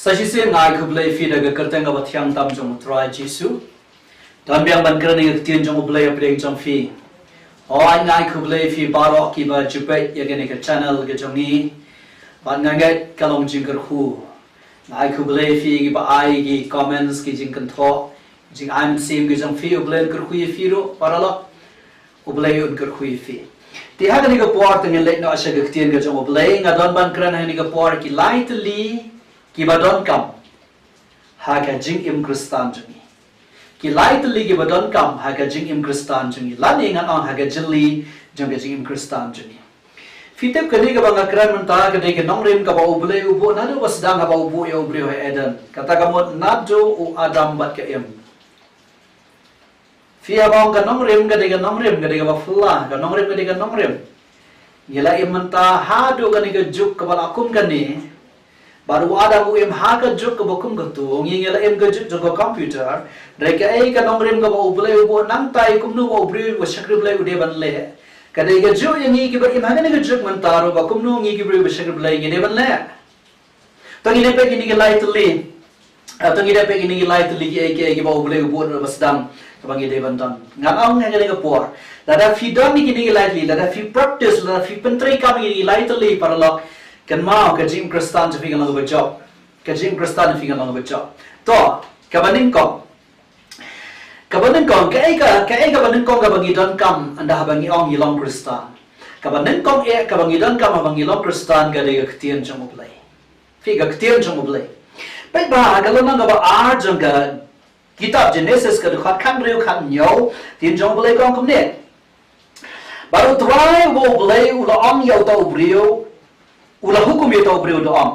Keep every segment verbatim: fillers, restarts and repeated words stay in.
Sa shisien nga ai khublei ïa phi da ka kyrteng kaba thiang tam jong U Trai Jisu. Don biang ban kren ïa ka ktien jong U Blei hapdeng jong phi. Hooid, nga ai khublei ïa phi baroh kiba ju peit ïa kane ka channel ka jong ngi. Bad nga ngeit ka long jingkyrkhu. Nga ai khublei ïa phi kiba ai ki comments, ki jingkynthoh, jingai mynsiem ki jong phi. U Blei un kyrkhu ïa phi ruh paralok. U Blei un kyrkhu ïa phi. Te ha kane ka por te ngin leit noh sha ka ktien ka jong U Blei. Nga don ban kren ha kane ka por ki lai tylli kiba donkam ha ka jingim Khristan jong ngi. Ki lai tylli kiba donkam ha ka jingim Khristan jong ngi, lane ngan ong ha ka jylli jong ka jingim Khristan jong ngi. Phi tip kane kaba nga kren mynta ka dei ka nongrim kaba U Blei u buh naduh ba sdang haba u buh ïa u briew ha Eden. Kata ka mut naduh u Adam bad ka Im. Phi, haba ong ka nongrim ka dei ka nongrim, ka dei kaba phylla, ka nongrim ka dei ka nongrim. Ngi la im mynta haduh kane ka juk kaba la kum kane. Bad u Adam u im ha ka juk kaba kum katu, ngi, ngi la im ka juk jong ka computer. Hynrei kaei ka nongrim kaba U Blei u buh nangta, kumno ba u briew ba shakri Blei u dei ban leh? Ka dei ka juk ïa ngi kiba im ha kane ka juk mynta ruh ba kumno ngi ki briew ba shakri Blei ngi dei ban leh. To ngin ïa peit kine ki lai tylli. Ah, to ngin ïa peit kine ki lai tylli kiei kiei kiba U Blei u buh naduh ba sdang kaba ngi dei ban don. Ngan ong ha kane ka por, lada phi don ïa kine ki lai tylli, lada phi practice, lada phi pyntreikam ïa kine ki lai tylli paralok, kynmaw ka jingim Khristan jong phi kan long kaba jop. Ka jingim Khristan jong phi kan long kaba jop. To, kaba nyngkong. Kaba nyngkong, kaei ka, kaei kaba nyngkong kaba ngi donkam ynda haba ngi ong ngi long Khristan? Kaba nyngkong eh kaba ngi donkam haba ngi long Khristan ka dei ka ktien jong U Blei. Phi, ka ktien jong U Blei. Peit bha ha ka lynnong kaba ar jong ka kitab Jenesis ka dkhot khathynriew, khathynñiew, ktien jong U Blei ka ong kumne. Bad U Trai uba U Blei u la ong ïa uta u briew, u la hukum ïa uta u briew da ong,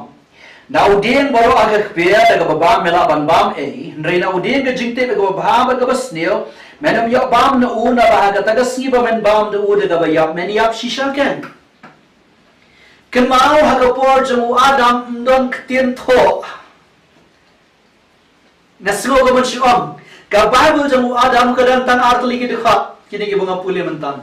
na u dieng baroh ha ka kper da kaba bam me lah ban bam ei, hynrei na u dieng ka jingtip ïa kaba bha bad kaba sniew, men ym ïoh bam na u, naba ha kata ka sngi ba men bam da u da kaba ïap men ïap shisha keiñ. Kynmaw ha ka por jong u Adam ym don ktien thoh. Nga sngew ka ban shu ong, ka Baibl jong u Adam ka don tang ar tylli ki dkhot, kine kiba nga pule mynta.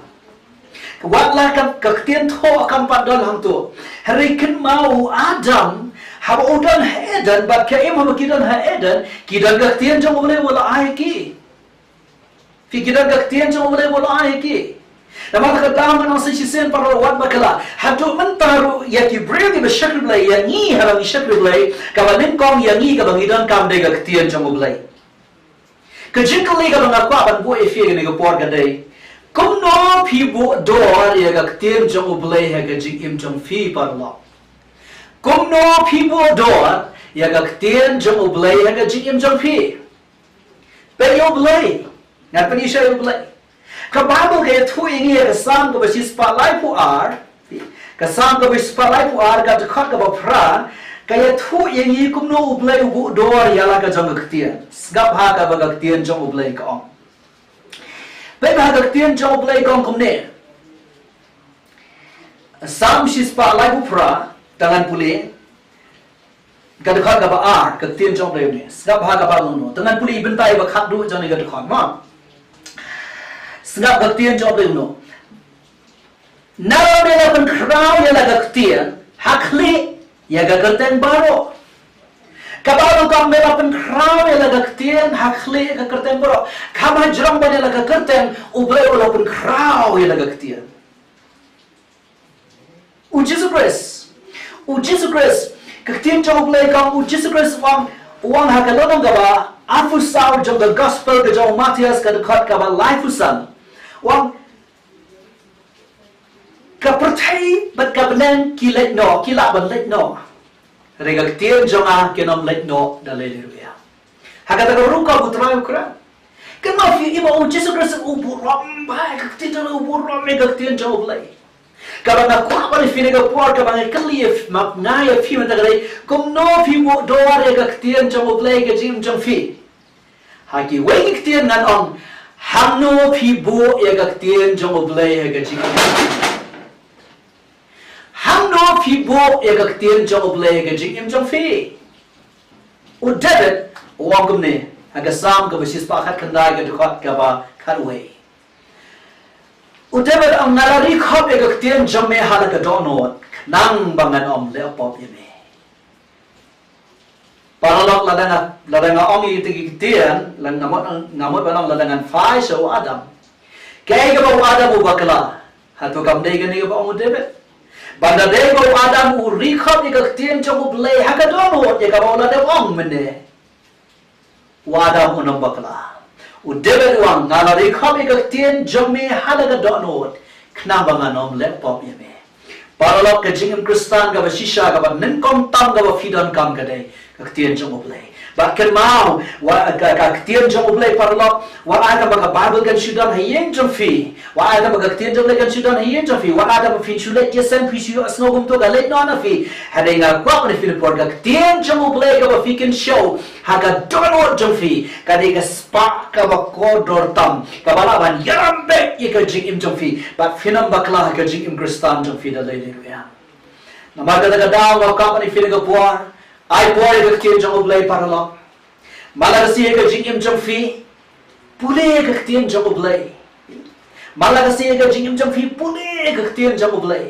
Wat la ka, ka ktien thoh kam pat don hangto. Hynrei kynmaw u Adam, haba u don ha Eden, bad ka Im haba ki don ha Eden, ki don ka ktien jong U Blei ba la ai ki. Phi, ki don ka ktien jong U Blei ba la ai ki. Namar kata ka daw ngan ong sa shisien paralok wat ba ka la. Haduh mynta ruh ïa ki briew kiba shakri Blei, ïa ngi haba ngi shakri Blei, kaba nyngkong ïa ngi kaba ngi donkam dei ka ktien jong U Blei. Ka jingkylli kaba nga kwah ban buh ïa phi ha kane ka por ka dei, kumno phi buh dor ïa ka ktien jong U Blei ha ka jingim jong phi paralok? Kumno phi buh dor ïa ka ktien jong U Blei ha ka jingim jong phi? Peit ïa U Blei. Ngan pyni sha ïa U Blei. Ka Baibl ka ïathuh ïa ngi ha ka Salm kaba shispah laiphew ar. Ka Salm kaba shispah laiphew ar ka dkhot kaba phra, ka ïathuh ïa ngi kumno U Blei u buh dor ïa la ka jong ka ktien. Sngap ha kaba ka ktien jong U Blei ka ong. Peit ha ka ktien jong U Blei ka ong kumne. Salm shispah laiphew phra, tang ngan pule. Ka dkhot kaba ar, ka ktien jong U Blei kumne. Sngap ha kaba kumno. Tang ngan pule i bynta iba khatduh jong kane ka dkhot, mo. Sngap ka ktien jong U Blei kumno. Naba me la pynkhraw ïa la ka ktien ha khlieh ïa ka kyrteng baroh. Kaba rukom me la pynkhraw ïa la ka ktien ha khlieh ïa ka kyrteng baroh. Kaba jrong ban ïa la ka kyrteng, U Blei u la pynkhraw ïa la ka ktien. U Jisu Khrist. U Jisu Khrist. Ka ktien jong U Blei ka ong, U Jisu Khrist u ong, u ong ha ka lynnong kaba arphew saw jong ka gospel ka jong u Mathaios ka dkhot kaba laiphew san. U ong, ka pyrthei bad ka bneng ki leit noh, ki lah ban leit noh. Hynrei ka ktien jong nga kin ym leit noh da lei lei ruh ïa. Ha kata ka rukom U Trai u kren. Kynmaw phi, i ba U Jisu Khrist u burom bha ïa ka ktien jong U, burom ïa ka ktien jong U Blei. Kaba nga kwah ban ïa phi ha kane ka por, kaba nga kylli ïa phi, ma nga ïa phi mynta ka dei, kumno phi buh dor ïa ka ktien jong U Blei ha ka jingim jong phi? Ha kiwei ki ktien ngan ong, hangno phi buh ïa ka ktien jong U Blei ha ka jingim jong phi? Hangno phi buh ïa ka ktien jong U Blei ha ka jingim jong phi? U David u ong kumne ha ka Salm kaba shispah khatkhyndai ka dkhot kaba khatwei. U David u ong, nga la ri khop ïa ka ktien jong me ha la ka dohnud, khnang ba ngan ym leh pop ïa me. Paralok, lada nga, lada nga ong ïa kata ka ktien, lada nga mut, nga mut ban ong lada ngan phai sha u Adam. Kaei kaba u Adam u bakla? Hato kam dei kane kaba ong u David? Ba lada dei ba u Adam u ri khop ïa ka ktien jong U Blei ha ka dohnud, ïa kaba u la dep ong mynne, u Adam un ym bakla. U David u ong, nga la ri khop ïa ka ktien jong me ha la ka dohnud, khnang ba ngan ym leh pop ïa me. Paralok, ka jingim Khristan kaba shisha, kaba nyngkong tam kaba phi donkam ka dei ka ktien jong U Blei. Bad kynmaw, wat ka, ka ktien jong U Blei, paralok, wat ai tang ba ka Baibl kan shu don ha ïing jong phi, wat ai tang ba ka ktien jong U Blei kan shu don ha ïing jong phi, wat ai tang ba phin shu leit jingïaseng, phi shu ïohsngew kumto, ka leit noh na phi. Hynrei nga kwah ban ong ïa phi na por, ka ktien jong U Blei kaba phi kynshew ha ka dohnud jong phi, ka dei ka spah kaba kordor tam, kaba lah ban ïarap beit ïa ka jingim jong phi, bad phin ym bakla ha ka jingim Khristan jong phi da lei lei ruh ïa. Namar kata ka daw nga kwah ban ong ïa phi na ka por, ai por ïa ka ktien jong U Blei, paralok. Mar la ka sngi ha ka jingim jong phi, pule ïa ka ktien jong U Blei. Mar la ka sngi ha ka jingim jong phi, pule ïa ka ktien jong U Blei.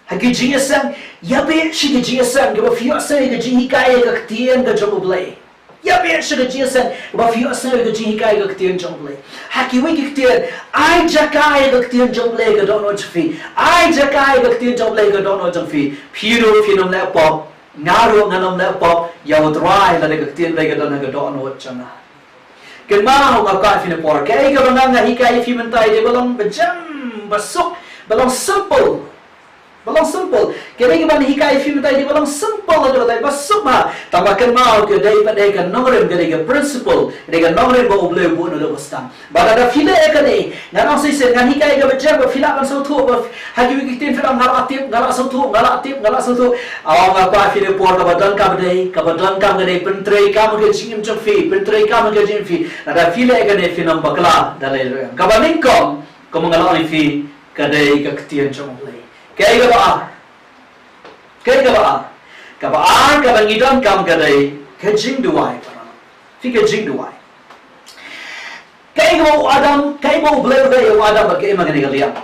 Ha ki jingïaseng, ïa beh sha ki jingïaseng kaba phi ïohsngew ïa ka jinghikai ïa ka ktien ka jong U Blei. Ïa beh sha ki jingïaseng kaba phi ïohsngew ïa ka jinghikai ïa ka ktien jong U Blei. Ha kiwei ki ktien, ai jaka ïa ka ktien jong U Blei ha ka dohnud jong phi. Ai jaka ïa ka ktien jong U Blei ha ka dohnud jong phi. Phi ruh phin ym leh pop, nga ruh ngan ym leh pop ïa U Trai lada ka ktien U Blei ka don ha ka dohnud jong nga. Kynmaw, nga kwah ïa phi na por, kaei kaba nga, nga hikai ïa phi mynta dei ba long ba jem, ba suk, ba long simple. Ba long simple. Kaei kaba nga hikai ïa phi mynta dei ba long simple, dei ba, dei ba suk ma. Tang ba kynmaw, ka dei, ba dei ka nongrim, ka dei ka principle, ka dei ka nongrim ba U Blei u buh na u leh ba sdang. Bad lada phi leh ïa kane, ngan ong shisien, ngan hikai kaba jem ba phi lah ban sngewthuh, ba ha kiwei ki ktien phi ong nga la tip, nga la sngewthuh, nga la tip, nga la sngewthuh. Aw, nga kwah ïa phi na por, kaba donkam ka dei, kaba donkam ka dei, pyntreikam ha ka jingim jong phi, pyntreikam ha ka jingim phi. Lada phi leh ïa kane phin ym bakla da lei lei ruh ïa. Kaba nyngkong, kumba nga la ong ïa phi, ka dei ka ktien jong U Blei. Kaei kaba ar? Kaei kaba ar? Kaba ar kaba ngi donkam ka dei ka jingduwai, paralok. Phi, ka jingduwai. Kaei kaba u Adam, kaei kaba U Blei u leh ïa u Adam bad ka Im ha kane ka liang?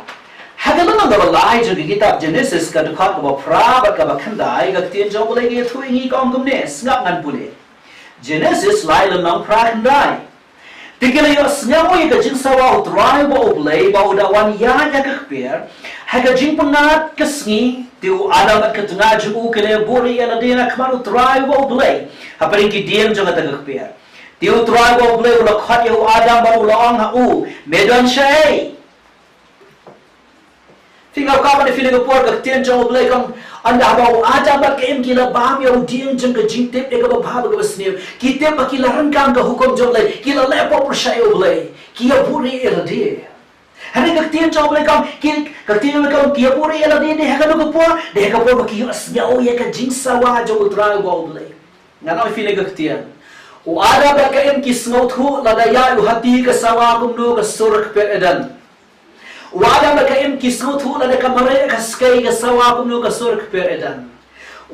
Ha ka lynnong kaba lai jong ka kitab Jenesis, ka dkhot kaba phra bad kaba khyndai, ka ktien jong U Blei ka ïathuh ïa ngi, ka ong kumne, sngap ngan pule. Jenesis lai, lynnong phra, khyndai. Te ki la ïohsngew ïa ka jingsawa U Trai uba U Blei ba u da wan ïaid ha ka kper ha ka jingpyngngad ka sngi. Te u Adam bad ka tnga jong u ki la buhrieh ïa lade na khmat U Trai uba U Blei hapdeng ki dieng jong kata ka kper. Te U Trai uba U Blei u la khot ïa u Adam bad u la ong ha u, me don shaei? Phi, nga kwah ban ong ïa phi na ka por, ka ktien jong U Blei ka ong, ynda haba u Adam bad ka Im ki la bam ïa u dieng jong ka jingtip ïa kaba bha bad kaba sniew, ki tip ba ki la ryngkang ka hukum jong U Blei, ki la leh pop pyrshah ïa U Blei, ki ïa buhrieh ïa lade. Hynrei ka ktien jong U Blei ka ong, ki, ka ktien jong U Blei ka ong, ki ïa buhrieh ïa lade, dei ha kano ka por? Dei ha ka por ba ki ïohsngew ïa ka jingsawa jong U Trai uba U Blei. Ngan ong ïa phi na ka ktien. U Adam bad ka Im ki sngewthuh lada ïaid u hati ka sawa kumno ka sur kper Eden. U Adam bad ka Im ki sngewthuh lada ka mareh ka skei ka sawa kumno ka sur kper Eden.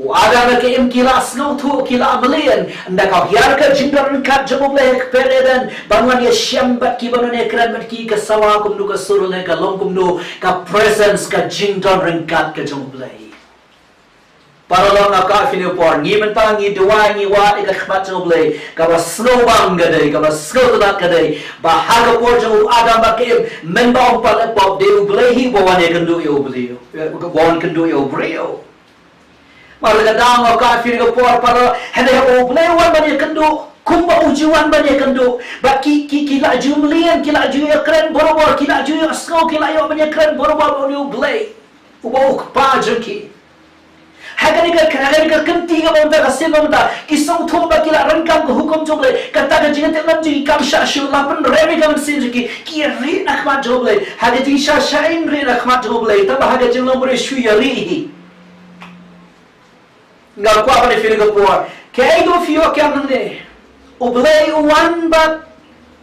U Adam bad ka Im ki la sngewthuh, ki la mlien, ynda ka hiar ka jingdon ryngkat jong U Blei ha kper Eden ban wan ïashem bad ki, ban wan ïakren bad ki, ka sawa kumno ka sur lane ka long kumno, ka presence, ka jingdon ryngkat ka jong U Blei. Paralok, nga kwah ïa phi na ka por, ngi mynta ngi duwai, ngi wad ïa ka khmat jong U Blei, kaba sngewbang ka dei, kaba sngewtynnat ka dei ba ha ka por jong u Adam bad ka Im, mynba ym pat leh pop, dei U Blei hi ba wan ïakynduh ïa u briew, ba wan kynduh ïa u briew. Mar kata nga kwah ïa phi na ka por, paralok, hynrei haba U Blei u wan ban ïakynduh, kumba u ju wan ban ïakynduh, bad ki, ki, ki la ju mlien, ki la ju ïakren barabor, ki la ju ïohsngew, ki la ïoh ban ïakren barabor bad U Blei uba u Kpa jong ki. Ha kane ka, ha kane ka kynti kaba mynta, ka sien ba mynta, ki sngewthuh ba ki la ryngkang ka hukum jong U Blei. Kata ka jingïatylli jong ki kam shah shuh, la pynrem ïa ka mynsiem jong ki, ki ïa rieh na khmat jong U Blei. Ha ka jingshah shah ïa rieh na khmat jong U Blei, tangba ha ka jinglong briew shu ïa rieh hi. Nga kwah ban ïa phi na ka por, kaei kaba phi ïoh kiam nangne? U Blei u wan bad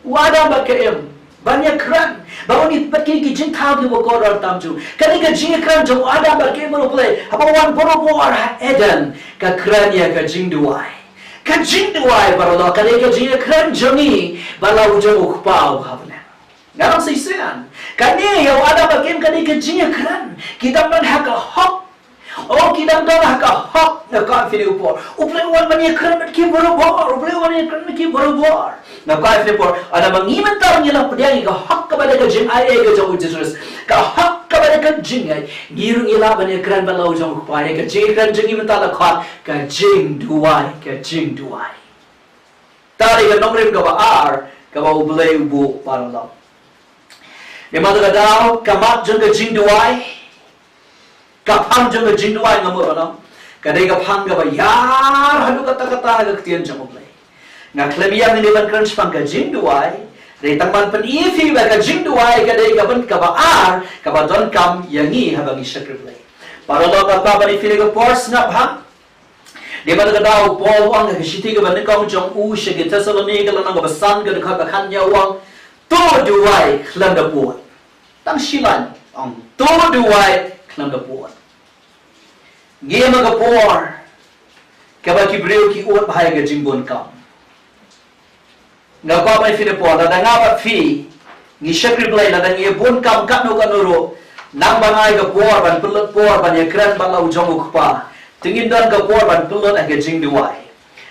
u Adam bad ka Im ban ïakren, ba un ïa peit ki, ki jingthaw kiba kordor tam jong. Kane ka jingïakren jong u Adam bad ka Im bad U Blei, haba wan barabor ha Eden, ka kren ïa ka jingduwai. Ka jingduwai, paralok, ka dei ka jingïakren jong ngi bad la u jong u Kpa uba ha bneng. Ngan ong shisien, kane ïa u Adam bad ka Im ka dei ka jingïakren. Ki dang don ha ka hok. Oh, ki dang don ha ka hok, nga kwah phi ïa ka por. U Blei u wan ban ïakren bad ki barabor, U Blei u wan ïakren bad ki barabor. Nga kwah phi ïa ka por, haba ngi mynta ngi la pdiang ïa ka hok kaba dei ka jingaiei ka jong u Jisu Khrist, ka hok kaba dei ka jingaiei, ngi ruh ngi lah ban ïakren bad la u jong u Kpa ïa ka jingïakren jong ngi mynta la khot ka jingduwai, ka jingduwai. Te dei ka nongrim kaba ar kaba U Blei u buh, paralok. Dei ma ka daw ka mat jong ka jingduwai, ka phang jong ka jingduwai, nga mut ban ong, ka dei ka phang kaba ïar haduh katta katta ha ka ktien jong U Blei. Nga khlem ïa ngin ïa ban kren shaphang ka jingduwai, dei tang ban pyni ïa phi ba ka jingduwai ka dei ka ban kaba ar kaba donkam ïa ngi haba ngi shakri Blei. Paralok, nga kwah ban ïa phi ïa ka por sngap bha. Dei ma ka daw u Paul u ong ha ka shithi kaba nyngkong jong u sha ki Thessalonika, lynnong kaba san, ka dkhot ba khathynñiew, u ong, to duwai khlem da pud. Tang shi lain, ong, to duwai khlem da pud. Ngi ïa ma ka por kaba ki briew ki ud bha ïa ka jingbun kam. Nga kwah ban ïa phi ïa ka por, lada nga bad phi ngi shakri Blei, lada ngi bun kam katno katno ruh, nang ban ai ka por ban pynlut por ban ïakren bad la u jong u Kpa, te ngin don ka por ban pynlut ha ka jingduwai.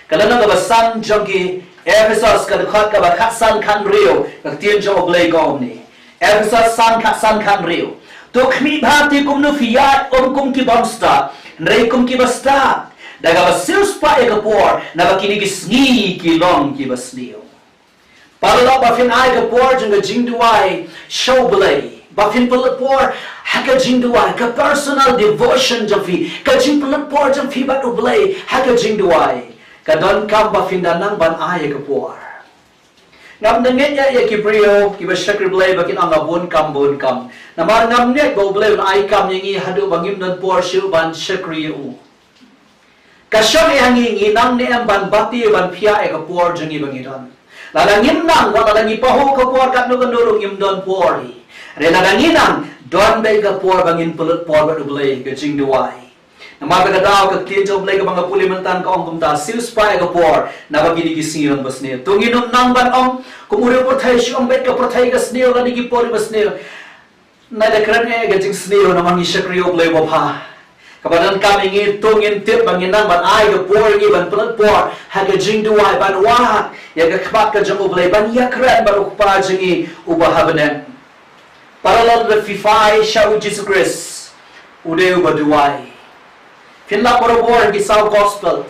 Ka lynnong kaba san jong ki Ephesos, ka dkhot kaba khatsan khathynriew, ka ktien jong U Blei ka ong kumne. Ephesos san khatsan khathynriew. To khmih bha te kumno phi ïaid, ym kum ki bym stad, hynrei kum kiba stad, da kaba siewspah ïa ka por, naba kine ki sngi ki long kiba sniew. Paralok, ba phin ai ka por jong ka jingduwai sha U Blei, ba phin pynlut por ha ka jingduwai, ka personal devotion jong phi, ka jingpynlut por jong phi bad U Blei ha ka jingduwai, ka donkam ba phin da nang ban ai ïa ka por. Ngam da ngeit ïa ki briew kiba shakri Blei ba kin ong, nga bun kam, bun kam. Namar ngam ngeit ba U Blei un ai kam ïa ngi haduh ba ngim don por shuh ban shakri ïa u. Ka shong ïa ngi, ngi nang ne em ban bati, ban phiah ïa ka por jong ngi ba ngi don. Lada ngim nang, wat lada ngi pahuh ka por katno katno ruh, ngim don por hi. Hynrei lada ngi nang, don beit ka por ba ngin pynlut por bad U Blei, ka jingduwai. Namar ka daw ka ktien jong U Blei kaba nga pule mynta ka ong kumta, siewspah ïa ka por, naba kine ki sngi long ba sniew. To ngin ym nang ban ong kum u riew pyrthei, shu ong beit ka pyrthei ka sniew, lane ki por ba sniew. Nai da kren eh ka jingsniew namar ngi shakri U Blei uba bha. Kaba donkam ïa ngi, to ngin tip ba ngin nang ban ai ka por ïa ngi ban pynlut por ha ka jingduwai, ban wad ïa ka khmat ka jong U Blei, ban ïakren bad u Kpa jong ngi uba ha bneng. Paralok, lada phi phai sha u Jisu Khrist, u dei uba duwai. Phin lap barabor ki saw gospel.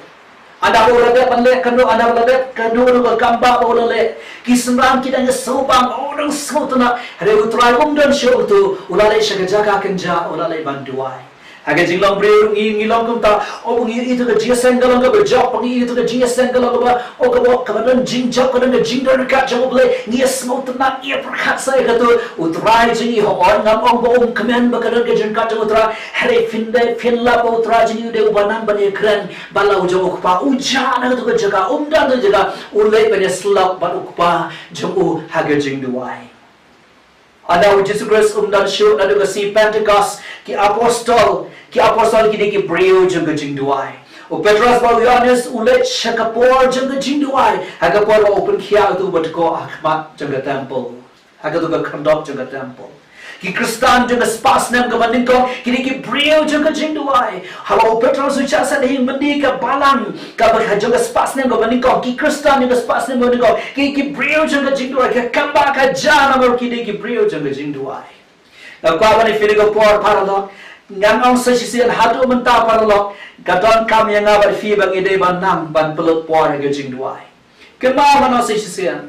Ynda u la dep ban leh kano, ynda u la dep kano ruh ka kam ba u la leh, ki synran ki dang ïa sngewbang, u dang sngewtynnat. Hynrei u Trai um don shuh uto, u la leit sha ka jaka kynjah, u la leit ban duwai. Ha ka jinglong briew ruh ngi, ngi long kumta, o ngi ïohi ïa ka jingïaseng ka long kaba jop, ngi ïohi ïa ka jingïaseng ka long kaba, o kaba, kaba don jingjop, ka don ka jingdon ryngkat jong U Blei, ngi ïa sngewtynnat, ngi ïa pyrkhat sa ïa kato, u Trai jong ngi, hooid ngam ong ba um kmen ba ka don ka jingryngkat jong u Trai, hynrei phin dei, phin lap ba u Trai jong ngi u dei uba nang ban ïakren bad la u jong u Kpa, u jah na kato ka jaka, um don kato ka jaka, u leit ban ïasyllok bad u Kpa jong u ha ka jingduwai. Ynda u Jisu Khrist um don shuh, naduh ka sngi Pentekost, ki apostol, ki apostol ki dei ki briew jong ka jingduwai. U Petros bad u Ïohannes u leit sha ka por jong ka jingduwai, ha ka por ba u pynkhiah uto uba dkoh ha khmat jong ka temple, ha kato ka khyndop jong ka temple. Ki Khristan jong ka spah snem kaba nyngkong ki dei ki briew jong ka jingduwai. Haba u Petros u shah set ha ïing byndi, ka balang kaba ka jong ka spah snem kaba nyngkong, ki Khristan jong ka spah snem kaba nyngkong ki dei ki briew jong ka jingduwai. Ka kam ba ka jah namar ki dei ki briew jong ka jingduwai. Nga kwah ban ïa phi ïa ka por, paralok. Ngan ong sa shisien, haduh mynta, paralok, ka donkam ïa nga bad phi ba ngi dei ban nang ban pynlut por ha ka jingduwai. Kynmaw, ngan ong sa shisien,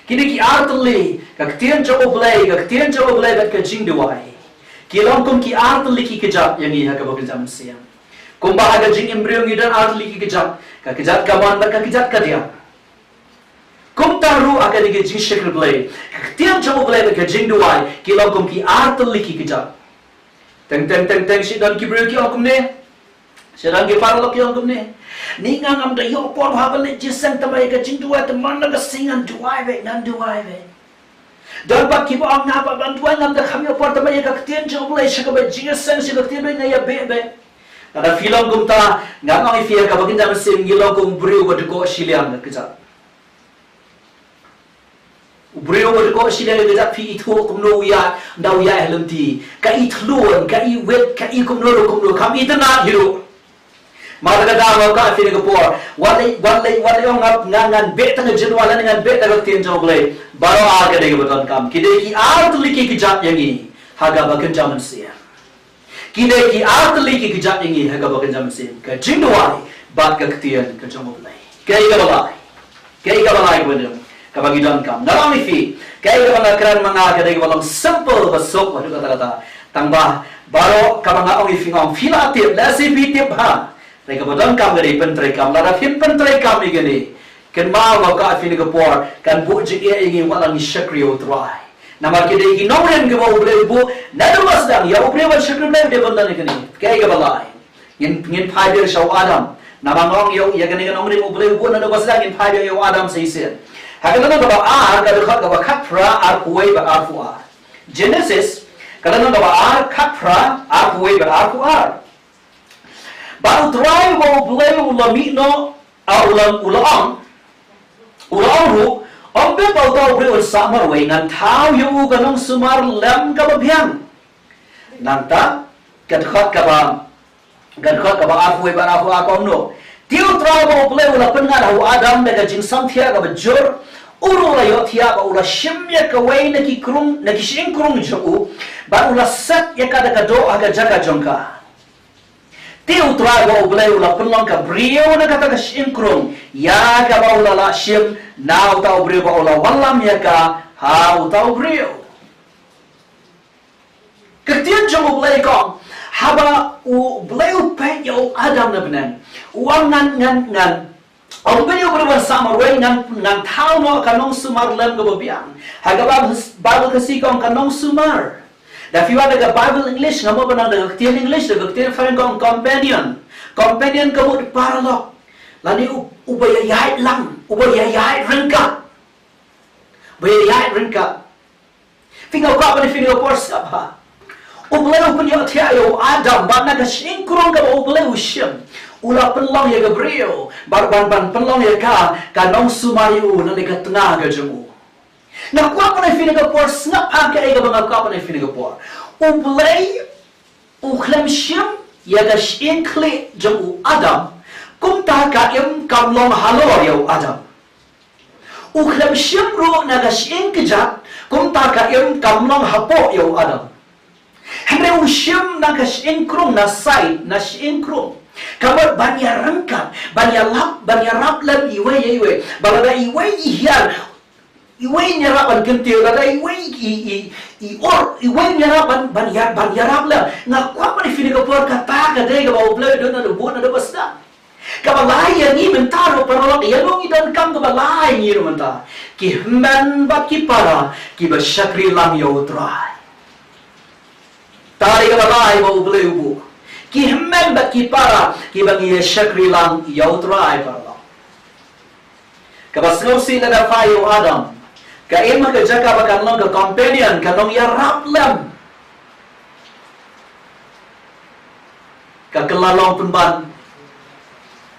kine ki ar tylli, ka ktien jong U Blei, ka ktien jong U Blei bad ka jingduwai, ki long kum ki ar tylli ki kjat ïa ngi ha kaba kynja mynsiem. Kumba ha ka jingim briew ngi don ar tylli ki kjat, ka kjat kamon bad ka kjat kadiang. Kumta ruh ha kane ka jingshakri Blei, ka ktien jong U Blei bad ka jingduwai ki long kum ki ar tylli ki kjat. Teng teng teng teng, shu don ki briew ki ong kumne. Shu don ki paralok ki ong kumne. Ni nga ngam da ïoh por bha ban leit jingïaseng, tangba ïa ka jingduwai, te man la ka sngi ngan duwai beit, ngan duwai beit. Don pat kiba ong, nga pat ban duwai ngam da kham ïoh por, tangba ïa ka ktien jong U Blei, sha kaba jingïaseng, sha ka ktien U Blei nga ïa beh beit. Lada phi long kumta, ngan ong ïa phi ha kaba kynja mynsiem ngi long kum u briew uba dkoh shiliang ka kjat. U briew uba dkoh shiliang ka kjat, phi ithuh kumno u ïaid, ynda u ïaid ha lynti. Ka ithlun, ka iwit, ka i kumno ruh kumno, kam itynnad hi ruh. Mata ka dang ka phi ne ka por. Wat lei, wat lei, wat lei ong nga, nga ngan beh tang ka jingduwai lane ngan beh tang ka ktien jong U Blei. Baroh ar ka dei kaba donkam. Ki dei ki artylli ki kjat ïa ngi ha kaba kynja mynsiem. Ki dei ki artylli ki kjat ïa ngi ha kaba kynja mynsiem. Ka jingduwai bad ka ktien ka jong U Blei. Kaei kaba lai? Kaei kaba lai kaba dei kaba ngi donkam? Nga ong ïa phi, kaei kaba nga kren ma nga ka dei kaba long simple ba suk haduh katta katta. Tang ba baroh kaba nga ong ïa phi nga ong phi la tip, lehse phi tip ha. Hynrei kaba donkam ka dei pyntreikam, lada phim pyntreikam ïa kane, kynmaw nga kwah ïa phi ne ka por, kan buh jingeh ïa ngi wat la ngi shakri ïa U Trai. Namar ki dei ki nongrim kiba U Blei u buh, naduh ba sdang ïa u briew ban shakri Blei u dei ban don ïa kane. Kaei kaba lai? Ngin, ngin phai biang sha u Adam. Namar nga ong ïa u, ïa kane ka nongrim U Blei u buh naduh ba sdang, ngin phai biang ïa u Adam sa shisien. Ha ka lynnong kaba ar, ka dkhot kaba khatphra, arphew wei bad arphew ar. Genesis, ka lynnong kaba ar, khatphra, arphew wei bad arphew ar. Bad U Trai uba U Blei u la mih noh, ah, u la, u la ong, u la ong ruh, ym bit ba uta u briew un sah marwei, ngan thaw ïa u ka nongsumar lem kaba biang. Nangta, ka dkhot kaba, ka dkhot kaba arphew wei bad arphew ar ka ong noh. Te U Trai uba U Blei u la pynngat ha u Adam da ka jingsamthiah kaba jur, u ruh u la ïohthiah bad u la shim ïa kawei na ki krung, na ki shyieng krung jong u, bad u la set ïa ka da ka doh ha ka jaka jong ka. Te U Trai uba U Blei u la pynlong ka briew na kata ka shyieng krung, ïa kaba u la lah shim na uta u briew bad u la wallam ïa ka ha uta u briew. Ka ktien jong U Blei ka ong, haba U Blei u peit ïa u Adam na bneng, u ong ngan, ngan, ngan, ym bit ïa u briew un sah marwei, ngan, ngan thaw noh ka nongsumar lem kaba biang. Ha ka Bible, Bible Khasi ka ong ka nongsumar. Da phi wan da ka Bible English, nga mut ba nang da ka ktien English, da ka ktien phareng ka ong companion. Companion ka mut paralok. Lane u, uba ïaid lang, uba ïaid ryngkat. Uba ïaid ryngkat. Phi, nga kwah ban ong ïa phi ha kane ka por sngap ha. U Blei u pynïohthiah ïa u Adam bad na ka shyieng krung kaba U Blei u shim, u la pynlong ïa ka briew, bad ban, ban pynlong ïa ka, ka nongsumar ïa u na ka tnga ka jong u. Nga kwah ban ong ïa phi ha kane ka por sngap ha kaei kaba nga kwah ban ong ïa phi ha kane ka por. U Blei u khlem shim ïa ka shyieng khlieh jong u Adam, kumta ka im kam long halor ïa u Adam. U khlem shim ruh na ka shyieng kjat, kumta ka im kam long hapoh ïa u Adam. Hynrei u shim na ka shyieng krung, na side, na shyieng krung. Ka mut ban ïaryngkat, ban ïalap, ban ïarap lem iwei ïa iwei. Ba lada iwei i hiar, iwei i ïarap ban kyntiew, lada iwei i, i, i ur, iwei i ïarap ban, ban ïa, ban ïarap lem. Nga kwah ban ong ïa phi ha kane ka por kata ka dei kaba U Blei u don naduh bud naduh ba sdang. Kaba lai ïa ngi mynta ruh paralok, ïa ngi donkam kaba lai ïa ngi ruh mynta. Ki hynmen bad ki para, kiba shakri lang ïa U Trai. Kata ka dei kaba lai ba U Blei u buh. Ki hynmen bad ki para, kiba ngi ïa shakri lang ïa U Trai paralok. Kaba sngewsih lada phai ïa u Adam. Ka im ha ka jaka ba kan long ka companion, ka nongïarap lem. Ka kylla long pynban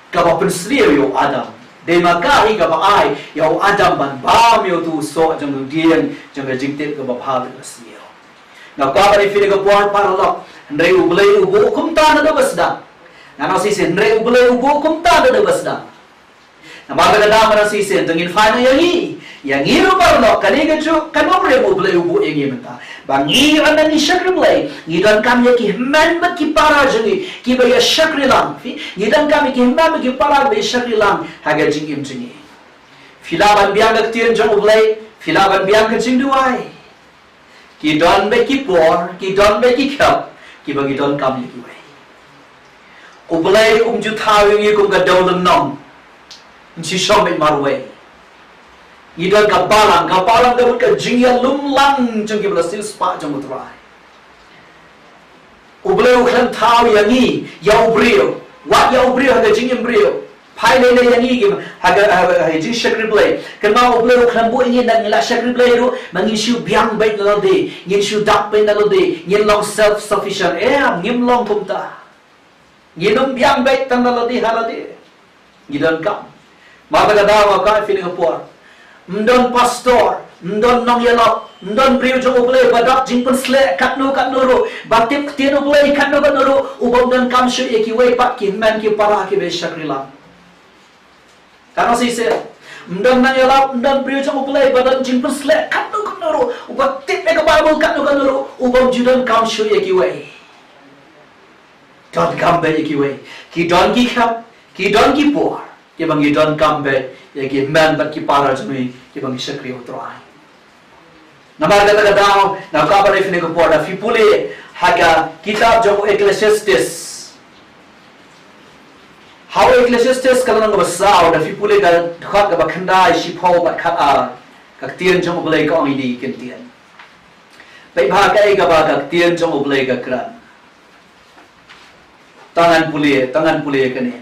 kaba pynsniew ïa u Adam. Dei ma ka hi kaba ai ïa u Adam ban bam ïa utu u soh jong u dieng, jong ka jingtip kaba bha bad ka sniew. Nga kwah ban ong ïa phi ha kane ka por paralok, hynrei U Blei u buh kumta naduh ba sdang. Ngan ong shisien, hynrei U Blei u buh kumta naduh ba sdang. Namar kata ka daw mynta shisien, to ngin phai noh ïa ngi. Ïa ngi ruh paralok, kane ka juh ka nongrim U Blei u buh ïa ngi mynta. Ba ngi ynda ngi shakri Blei, ngi donkam ïa ki hynmen bad ki para jong ngi, kiba ïa shakri lang. Phi, ngi donkam ïa ki hynmen bad ki para ba ïa shakri lang ha ka jingim jong ngi. Phi lah ban biang ka ktien jong U Blei, phi lah ban biang ka jingduwai. Ki don bad ki por, ki don bad ki khep, kiba ngi donkam ïa kiwei. U Blei um ju thaw ïa ngi kum ka dewlynnong. Ngi shu shong beit marwei. Ngi don ka balang, ka balang ka mut ka jingïalum lang jong kiba la siewspah jong U Trai. U Blei u khlem thaw ïa ngi, ïa u briew. Wat ïa u briew ha ka jingim briew. Phai lei lei ïa ngi ki, ha ka, ha, ha ka jingshakri Blei. Kynmaw U Blei u khlem buh ïa ngi ynda ngi la shakri Blei ruh, ba ngin shu biang beit na lade, ngin shu dap beit na lade, ngin long self sufficient. Em, ngim long kumta. Ngin ym biang beit tang na lade ha lade. Ngi donkam. Mata ka daw nga kwah ïa phi ha kane ka por. Ym don pastor, Ym don nongïalap, ym don briew jong U Blei ba dap jingpynsleh katno katno ruh, ba tip ktien U Blei katno katno ruh, u bym donkam shuh ïa kiwei pat ki hynmen ki para kiba shakri lang. Katno shisien. Ym don nongïalap, ym don briew jong U Blei ba don jingpynsleh katno katno ruh, uba tip ïa ka Baibl katno katno ruh, u bym ju donkam shuh ïa kiwei. Donkam beit ïa kiwei. Ki don ki khmat, ki don ki por, kiba ngi donkam beit ïa ki hynmen bad ki para jong ngi kiba ngi shakri U Trai. Namar kata ka daw, nga kwah ban ong ïa phi kane ka por, lada phi pule ha ka kitab jong u Ecclesiastes. Ha u Ecclesiastes ka lynnong kaba saw, lada phi pule ka dkhot kaba khyndai, shiphew bad khatar, ka ktien jong U Blei ka ong ïa kine ki kyntien. Peit bha kaei kaba ka ktien jong U Blei ka kren. To ngan pule, to ngan pule kane.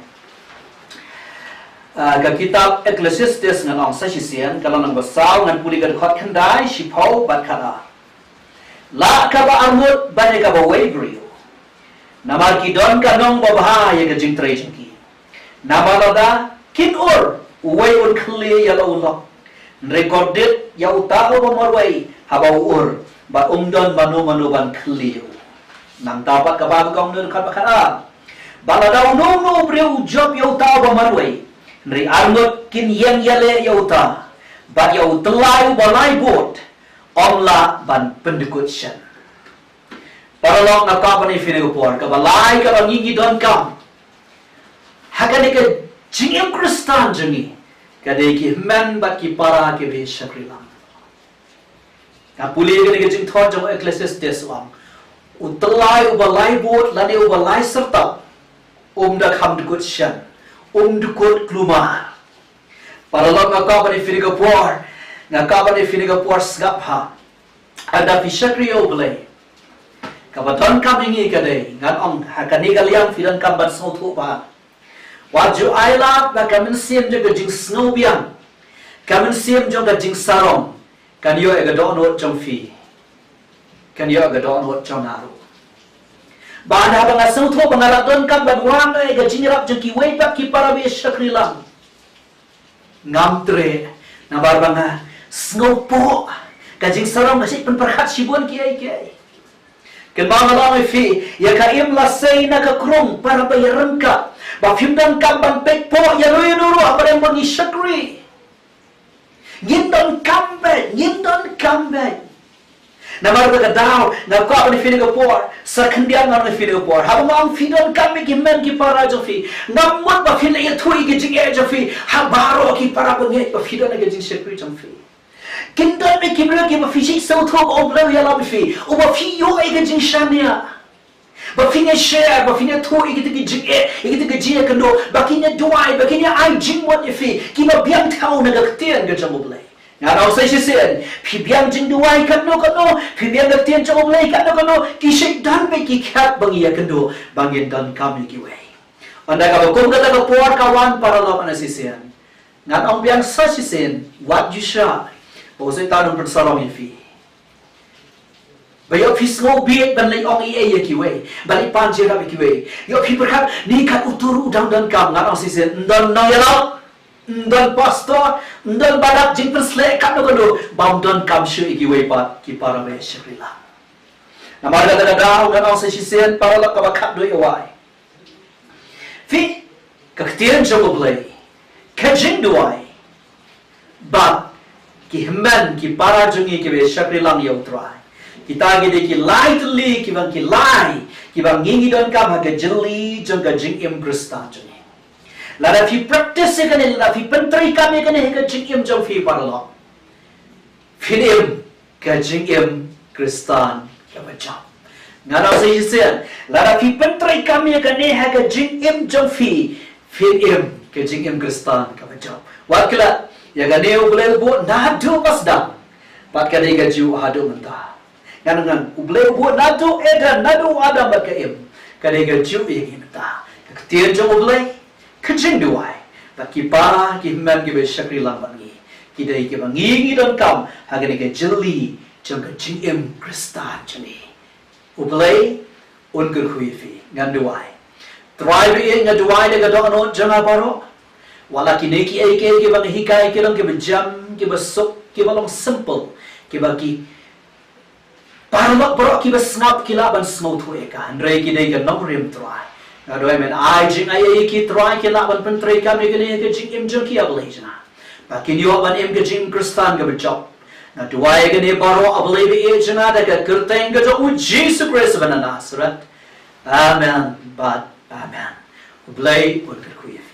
Ah, ka kitab Ecclesiastes ngan ong sa shisien, ka lynnong ba saw, ngan pule ka dkhot khyndai, shiphew bad khatar. Lah kaba arngut ban ïa kaba wei briew, namar ki don ka nong babha ïa ka jingtrei jong ki. Namar lada kin ur, uwei un khlieh ïa la u lok. Hynrei kordit ïa uta uba marwei haba u ur, bad um don mano mano ban khlieh ïa u. Nangta pat kaba ka ong ha u dkhot ba khatar. Bad lada uno uno u briew u jop ïa uta uba marwei, hynrei arngut kin ïeng ïaleh ïa uta, bad ïa u tyllai uba lai bud, ym lah ban pyndkut shen. Paralok, nga kwah ban ong ïa phi kane ka por, kaba lai kaba ngi ngi donkam ha kane ka jingim Khristan jong ngi, ka dei ki hynmen bad ki para kiba shakri lang. Nga pule kane ka jingthot jong Ecclesiastes, u ong, u tyllai uba lai bud lane uba lai syrtap, um da kham dkut shen, um dkut kulmar. Paralok, nga kwah ban ong ïa phi kane ka por, nga kwah ban ong ïa phi kane ka por, sngap bha. Lada phi shakri ïa U Blei, kaba donkam ïa ngi ka dei, ngan ong ha kane ka liang phi donkam ban sngewthuh bha. Wat ju ailad ba ka mynsiem jong ka jingsngewbiang, ka mynsiem jong ka jingsarong, kan ïoh ïa ka dohnud jong phi, kan ïoh ïa ka dohnud jong nga ruh. Bad haba nga sngewthuh ba nga la donkam ban wan ïa ka jingïarap jong kiwei pat ki para ba shakri lang, ngam treh, namar ba nga sngewthuh ka jingsarong ka shu pynpyrkhat shibun kiei kiei. Kynmaw, nga la ong ïa phi, ïa ka im la sei na ka krung, para ba ïaryngkat. Ba phim donkam ban peit pok ïa ruh ïa ruh haba dang ba ngi shakri. Ngin donkam beit, ngin donkam beit. Namar kata ka daw, nga kwah ban ong ïa phi kane ka por, sa khyndiat ngan ong ïa phi kane ka por. Haba nga ong phi donkam ïa ki hynmen ki para jong phi, ngam mut ba phin ïathuh ïa ka jingeh jong phi ha baroh ki para bangeit ba phi don ha ka jingshakri jong phi. Kin don beit ki briew kiba phi sngewthuh ba U Blei u ïalap ïa phi, uba phi ïoh ïa ka jingshaniah. Ba phin ïa share, ba phin ïathuh ïa kita ki jingeh, ïa kita ki jingïakynduh, ba kin ïa duwai, ba kin ïa ai jingmut ïa phi, kiba biang thaw na ka ktien ka jong U Blei. Ngan ong sa shisien, phi biang jingduwai katno katno, phi biang ka ktien jong U Blei katno katno, ki shait don beit ki khmat ba ngi ïakynduh, ba ngin donkam ïa kiwei. Ynda kaba kum kata ka por ka wan, paralok, na shisien, ngan ong biang sa shisien, wat ju shah ba u Soitan un pynsarong ïa phi. Ba ïoh phi sngewbit ban leit ong ei ei ïa kiwei, ban leit pan jingïarap ïa kiwei. Ïoh phi pyrkhat, ni kat utu ruh u dang donkam. Ngan ong shisien, ym don nongïalap, ym don pastor, ym don ba dap jingpynsleh katno katno, bym donkam shuh ïa kiwei pat ki para ba shakri lang. Namar kata ka daw, ngan ong sa shisien, paralok, kaba khatduh ïa wai, phi, ka ktien jong U Blei, ka jingduwai, bad ki hynmen ki para jong ngi kiba shakri lang ïa U Trai, kita ki dei ki lai tylli kiba, ki lai kiba ngi ngi donkam ha ka jylli jong ka jingim Khristan jong ngi. Lada phi practice ïa kane, lada phi pyntreikam ïa kane ha ka jingim jong phi, paralok, phin im ka jingim Khristan kaba jop. Ngan ong sa shisien, lada phi pyntreikam ïa kane ha ka jingim jong phi, phin im ka jingim Khristan kaba jop. Wat klet, ïa kane U Blei u buh naduh ba sdang, bad ka dei kajuh haduh mynta. Ngan, ngan, U Blei u buh naduh Eden, naduh u Adam bad ka Im, ka dei kajuh ïa ngi mynta. Ka ktien jong U Blei, ka jingduwai, bad ki para ki hynmen kiba shakri lang bad ngi, ki dei kiba ngi ngi donkam ha kane ka jylli jong ka jingim Khristan jong ngi. U Blei un kyrkhu ïa phi. Ngan duwai. Trai ba ïeit, nga duwai da ka dohnud jong nga baroh. Wat la kine kiei kiei kiba nga hikai ki long kiba jem, kiba suk, kiba long simple, kiba ki paralok baroh kiba sngap ki lah ban sngewthuh ïa ka, hynrei ki dei ka nongrim Trai. Nga duwai men ai jingai ïa ki Trai, ki lah ban pyntreikam ïa kane ka jingim jong ki, A Blei jong nga, ba kin ïoh ban im ka jingim Khristan kaba jop. Nga duwai ïa kane baroh, A Blei ba ïeit jong nga, da ka kyrteng ka jong U Jisu Khrist ba na Nasareth. Amen bad amen. U Blei un kyrkhu ïa